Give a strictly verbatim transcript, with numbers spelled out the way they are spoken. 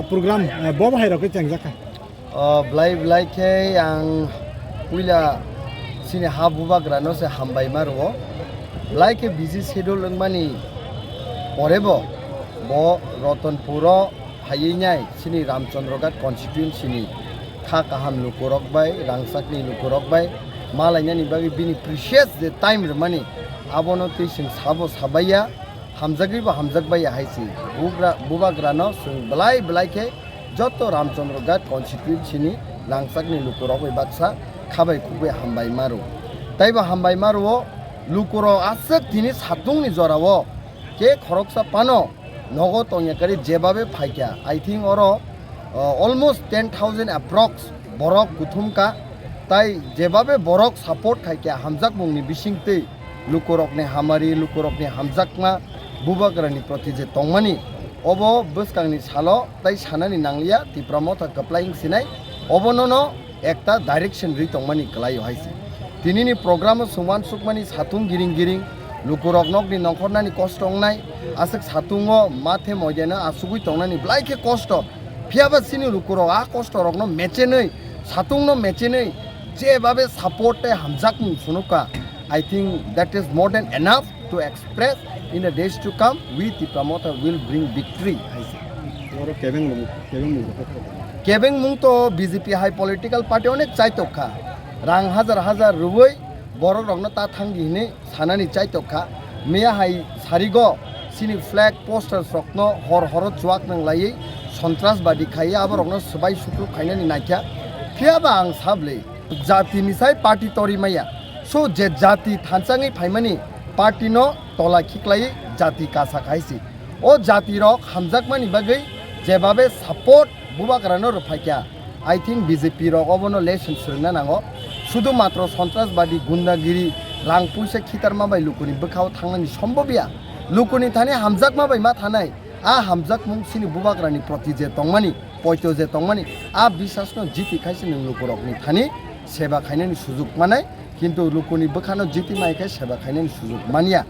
Program, eh, bo bahai rok khe chengjak kha. O, belai belai khe ang puila chini ha bubagrano se hambai ma rwo. Belai khe busy schedule wngmani porebo bo Ratanpuro phaiwi nai chini Ramchandraghat constituency ni kha kaham lukurok bai, rangchakni lukurok bai malainani bagwi bini precious je time rwmani, abono twi chwng sabo sabaiya, hamjagwi bo hamjakbaiya hai se. Bugra-, bubagrano chwng belai belai khe joto Ramchandraghat constituency ni rangchakni lukurok bai baksa khabai khukbai hambai ma rwo. Taibo hambai ma rwo, lukurok aswk tini satungni jorao khe khoroksa phano nogo tongya kari jebabe phaikha. I think oro, uh, almost ten thousand approx borok kuthum kha. Tai jebabe borok support khaikha hamjakmungni bisingtwi, lukurokni hamari, lukurokni hamjakma, bubagrani proti je tongmani, obo bwskangni salo tai sanani nangliya, Tipra Motha kwplai wng sinai, obonono ekta direction rwi tongmani kwlaio hai se. Tinini program o chwng uansukmani satung giring giring, lukurok nokni nongkhornani kosto wngnai, aswk satungo mathe moideno achugwi tongnani belai khe kosto. Phiyaba chini lukurok a kostorokno mechenwi, satungno mechenwi, jebabe support tei hamjakmung phunukha, I think that is more than enough to express in the days to come, we Tipra Motha will bring victory, hai se. Oro kebeng mung, kebeng mung. Kebeng mung to B J P hai political party onek chaitok kha. Rang hajar hajar rwui borok rokno ta thangdi hinui sanani chaitok kha. Miya hai sarigo chini flag posters rokno hor horo chuak nang laiwi sontras badi khaiya aborokno swbai sukru khainani naikha. Phiyaba ang sabli jati ni sai party tori maya. So je jati thanchangwi phaimani party no tola khiklai jati kasa khai si. O jati rok hamjakmani bagwi jebabe support bubagra no rwphaikha. I think B J P rok obono lesson swrwngna nango. Sudu matro sontras badi gundagiri rang puisa khitarma bai lukuni bwkhao thangnani sombobya. Lukuni thani hamjakma bai ma thanai. A hamjakmung chini bubagrani proti je tongmani, poito je tongmani, a bisasno jiti khaise nwng lukurokni thani seba khainani sujuk manai, kintu lukuni bwkhano jiti mai khe seba khainani sujuk manya.